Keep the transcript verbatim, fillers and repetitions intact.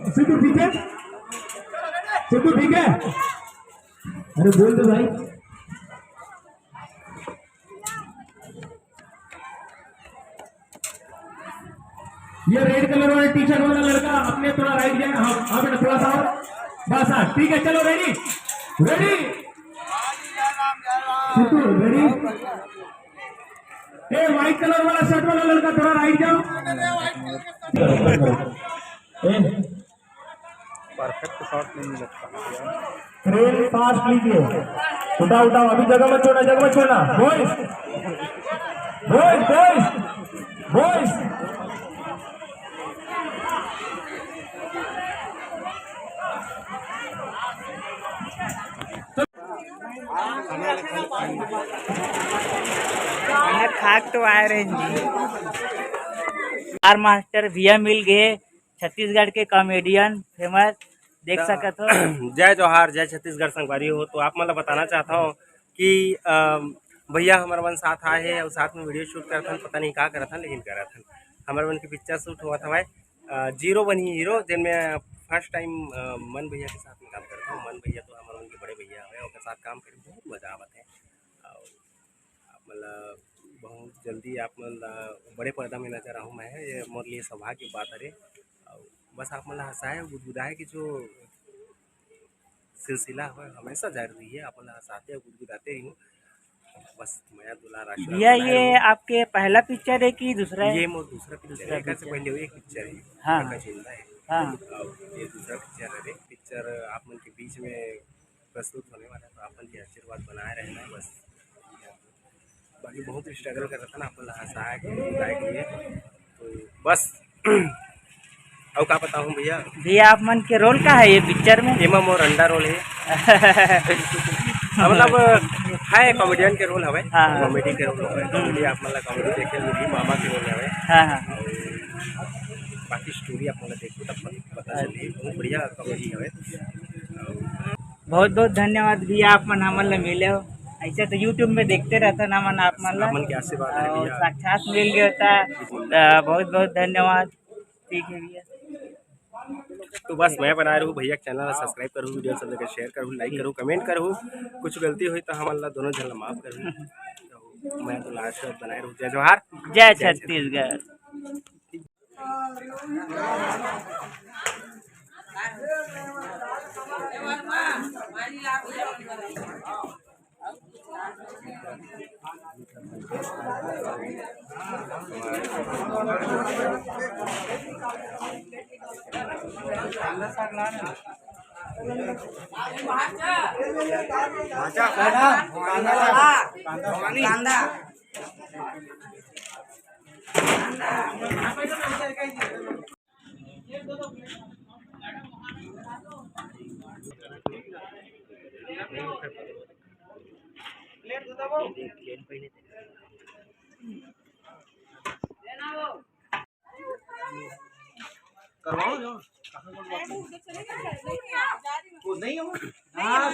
सिद्धू ठीक है? सिद्धू ठीक है? अरे बोल दो भाई। ये रेड कलर वाला टी शर्ट वाला लड़का अपने थोड़ा राइट जाए। हाँ, हाँ बेटा, थोड़ा सा और। बस, हाँ, ठीक है, चलो, रेडी, रेडी। सिद्धू, रेडी। ए, व्हाइट कलर वाला शर्ट वाला लड़का, थोड़ा राइट जाओ। ए, परफेक्ट शॉट नहीं मिल सकता। फ्रेम फास्ट लीजिए। उठाओ, उठाओ, अभी जगह मत छोड़ना, जगह मत छोड़ना। Boys, boys, boys, boys. खाना खाक तो आए रहे जी। स्टार मास्टर भैया मिल गए, छत्तीसगढ़ के कॉमेडियन फेमस, देख सकत हो। जय जोहार, जय छत्तीसगढ़ संगवारी हो। तो आप मन ला बताना चाहता हूँ कि अम, भैया हमर मन साथ आए हे और साथ में वीडियो शूट करत हन, पता नहीं का करत हन, लेकिन करत हन। हमर मन के पिक्चर शूट होवत हवय, अ, जीरो बनी हीरो, जेन में फर्स्ट टाइम, अ, मन भैया के साथ में काम करत हूँ। मन भैया तो हमर मन के बड़े भैया हवे, ओकर साथ काम करे बहुत मजा आवत है। और आप मन ला बहुत जल्दी आप मन ला बड़े पर्दा में नजर आहूँ मैं, ये मोर लिए सौभाग्य के बात हरे। और बस आप मन ला हंसाए, गुदगुदाए के जो सिलसिला हवे, हमेशा जारी रही है, आप मन ला हंसाते और गुदगुदाते रही हूँ। बस मया दुलार आशीर्वाद भैया, बनाए ये रहो। आपके पहला पिक्चर है कि दूसरा है? ये मोर दूसरा पिक्चर दूसरा है, एकर से पिक्चर। पहले वो एक पिक्चर है, हाँ। काका जिंदा है। हाँ। और ये दूसरा पिक्चर है, पिक्चर आप मन के बीच में प्रस्तुत होने वाला है, तो आप मन के आशीर्वाद बनाए रहना है बस। बाकी बहुत स्ट्रगल कर रहा था ना, अपन ला हंसाए के, गुदगुदाए के लिए। तो बस, अउ का बताहूँ भैया। भैया, आप मन के रोल का है ये पिक्चर में? एमा मोर अंडा रोल है। हाँ, मतलब, है कॉमेडियन के रोल हवे, हाँ, हाँ। कॉमेडी के रोल हवे, कॉमेडी आप मन ला कॉमेडी देखे मिलही, मामा के रोल हवे। हाँ, हाँ। बाकी स्टोरी आप मन ला देखहू तब पता चलही, बहुत बढ़िया कॉमेडी हवे। बहुत बहुत धन्यवाद भैया, आप मन हमन ला मिले हो। ऐसे तो YouTube में देखते रहता ना मन आप मन ला। आप मन के आशीर्वाद है और भैया। साक्षात मिल गया होता, तो बहुत बहुत धन्यवाद। ठीक है भैया। तो बस मैं बनाए रहूँ भैया के चैनल ला सब्सक्राइब करूँ, वीडियो सब जगह शेयर करूँ, लाइक करूँ, कमेंट करूँ। कुछ गलती हुई तो हमन ला दोनों झन ला माफ करूँ। तो मैं तो लास्ट बनाए रहूँ। जय जोहार। जय छत्तीसगढ़। करवाओ जो। वो नहीं हो। हाँ।